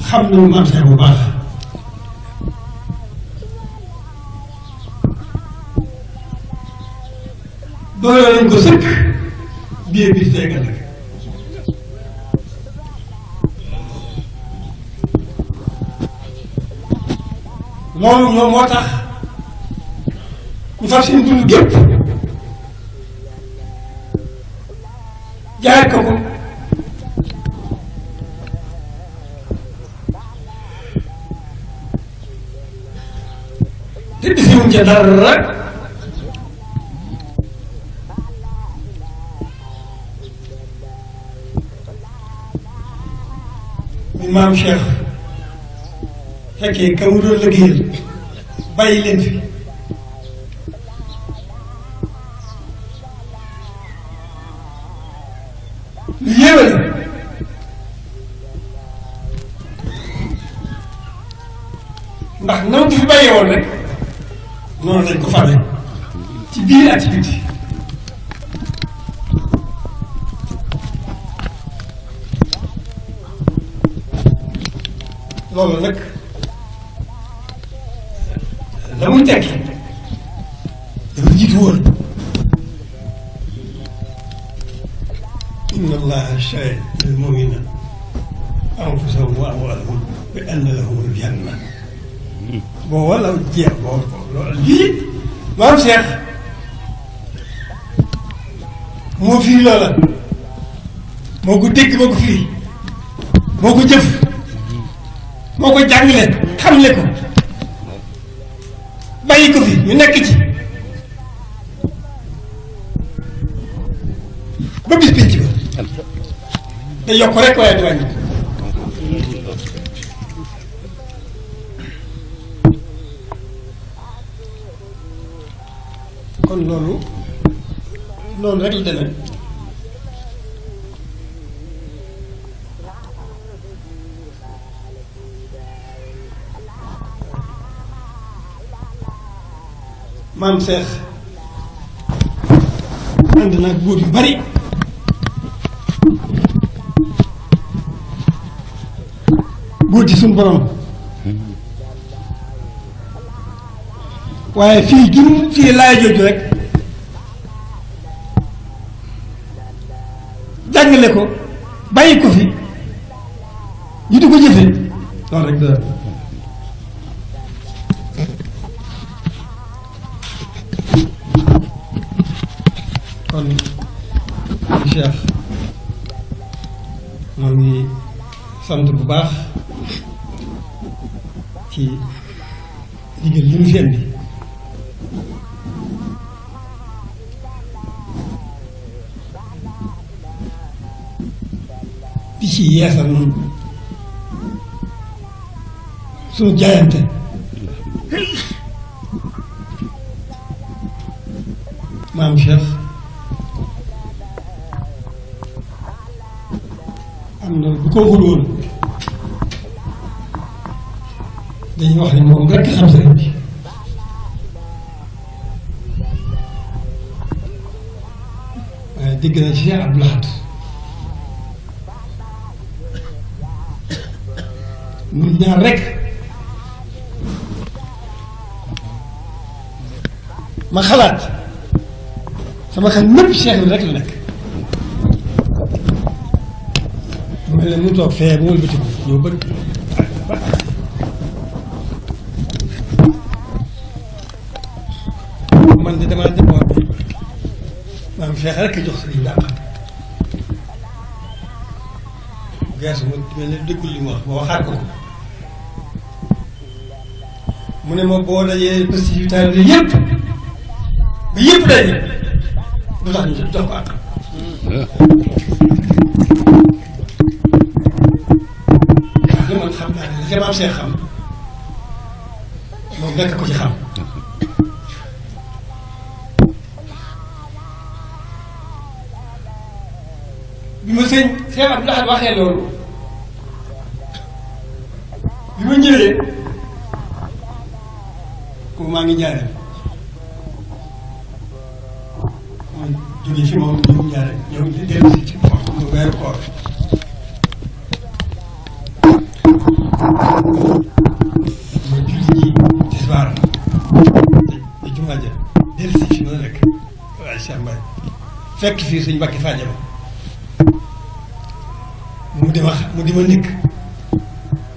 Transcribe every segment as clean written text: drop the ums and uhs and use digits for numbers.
xam nañu maam Cheikh bu baax dooleel nañ ko sëkk biir bis tey ëllëg loolu ñoom moo tax ñu far seen dund gépp jaay ko te desiwuñ ca dara mi maam Cheikh fekkee ka mu doon liggéeyal bàyyi leen fi lu yéeme la ndax na mu fi bàyyee woon rek noonu lañ ko fàlle ci biir ak ci biti loolu nag la muy tekki dafa jiitu woon inna allaha ishtara minal mu'minina anfusahum wa amwalahum bi anna lahumul janna boo wala jeex boo loolu lii maam Cheikh moo firi loola moo ko dégg moo ko firi moo ko jëf moo ko jàngale xamle ko bàyyi ko fi ñu nekk ci ba bis pénc ba day yokk rek waaye du wàññi kon loolu noonu rek la demee maam Cheikh ànd na ak góor yu bari góor ci suñu borom waaye fii gi fii laay jooju rek jàngale ko bàyyi ko fi ñu di ko jëfe loolu rek dara kon Cheikh moo ngi sant bu baax ci ndigal li mu fi indi di ci yeesal noonu suñu jaayante maam Cheikh am na bu ko waxul woon dañuy wax ne moom rekk xam sëriñ bi waaye dégg na ci Cheikh Abdou Lahad ñun ñaar rekk ma xalaat sama xel mépp Cheikh bi rek la nekk mel ne mu toog fee mu wëlbatiku ñëw bëgg man de damaa demoon maam Cheikh rek jox sëriñ dàq gees ma mel ne déggul li mu wax ma waxaat ko mu ne ma boo dajee positif taalibe yëpp ba yëpp daje lu tax ñu jox ko àq li man xam naa ne li ca maam Cheikh xam moom nekk ko ci xam bi ma sëñ Cheikh Abdou Lahad waxee loolu bi ma ñëwee ko maa ngi ñaareel mooy jóge fi moom ñëw ñaareel ñëw di dellu si ci weeru koor ma julli ji tisbaar te jumaa ja dellu si fi ma nekk waaye Cheikh Mbaye fekk fii suñu mbàkki fàjjama mu di ma nikk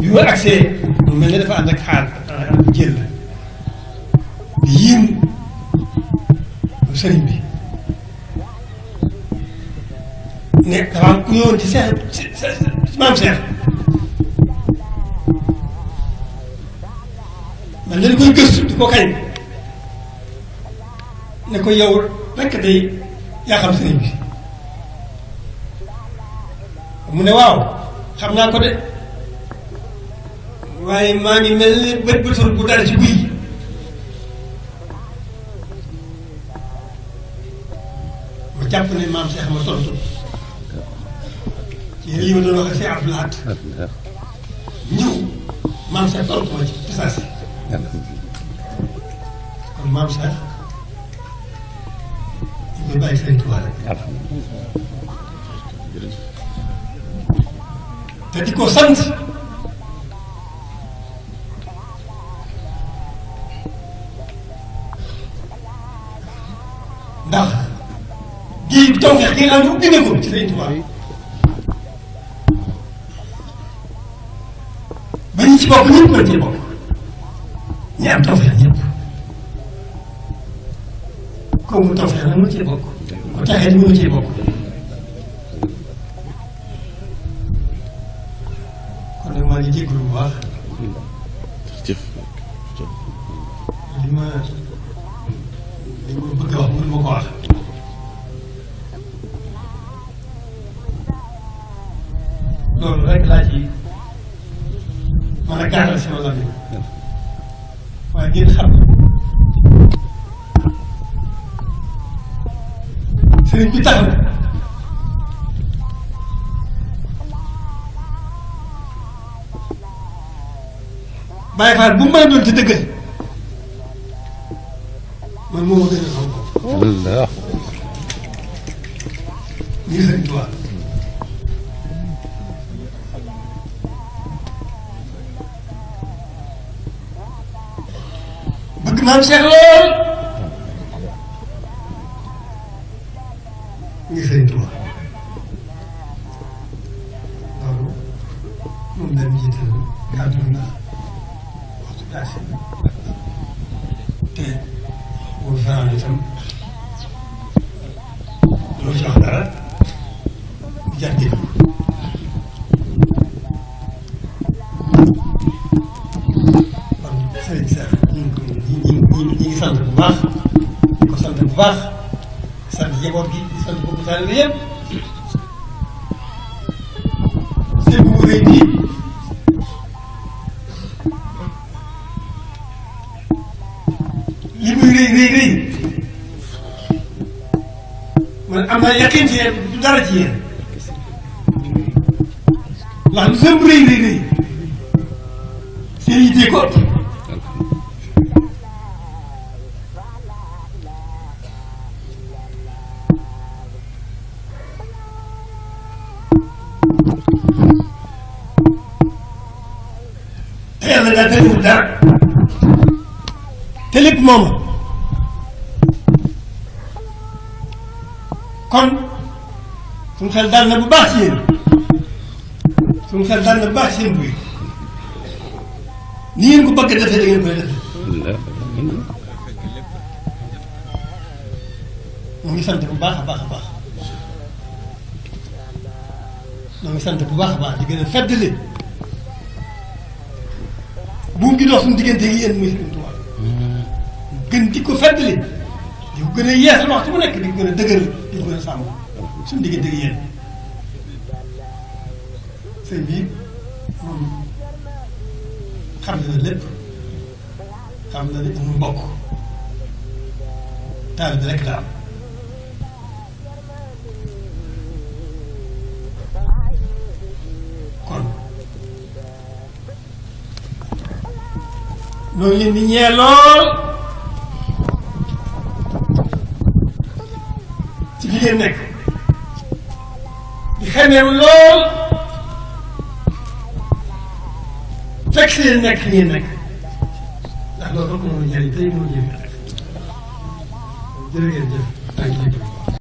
bi ma agsee mu mel ne dafa ànd ak xaal ànd jël di yéem sëriñ bi ne dafa am ku ñëwoon ci maam Cheikh man dañ koy gëstu di ko kañ ne ko yow rekk day yaa xam sëriñ bi mu ne waaw xam naa ko de waaye maa ngi mel ni bët bëtul bu dara ci guy ma jàpp ne maam Cheikh ma tontu ci lii ma doon wax ak Cheikh Abdou Lahad ñëw maam Cheikh tontu ma ci pisaasi kon maam Cheikh ñu koy bàyyi Sëriñ Tuubaa rek te di ko sant ndax géej tawfeex gi nga xam ne ubbi na ko ci Sëriñ Tuubaa ba ñu ci bokk ñëpp mën cee bokk ñi am tawfeex ñëpp comme mu tawfeex nag mën cee bokk ku taxee mën cee bokk kon nag maa ngi jégalu bu baax li ma bëgg a wax mënu ma ko wax loolu rek laa ci mën a gaaral sama lami waaye ngeen xam sëriñ bi taxaw Baye Fall bu mu mën a doon ci dëggal man moo ma gën a xam ko. wallaahi. ngir Sëriñ Tuubaa. bëgg maam Cheikh lool. ngir Sëriñ Tuubaa. loolu moom la ñu jiital kàddu naa waxtu daasi te boo fanaan itam loo ci wax dara jar déglu kon sëriñ Cheikh ñu ngi sant bu baax di ko sant bu baax di sant njaboot gi di sant bokk taalibe yëpp seen bu rëy bii li muy rëy man am naa yaqin ci yéen du dara ci yéen ndax lu seen bu rëy seen yitte ko te yàlla daal tëriwul dara te lépp moom kon suñu xel dal na bu baax ci yéen suñu xel dal na bu baax ci seen buy ni ngeen ko bëgg a defee da ngeen koy defee. mu ngi sant bu baax a baax a baax mu ngi sant bu baax a baax di gën a feddali buum gi dox suñu diggante yi yéen muy Sëriñ Tuubaa gën di ko feddali di ko gën a yees waxtu bu nekk di ko gën a dëgër di ko gën a sàmm suñu diggante yi yéen sëñ bi moom xam na lépp xam na ne amul mbokk taal bi rek la am kon noonu leen di ñee lool ci fi ngeen nekk di xemeewu lool fekk leen nekk ngeen nekk ndax loolu rek moo njëriñ tey moo jëriñ rek jërë ngeen jëf.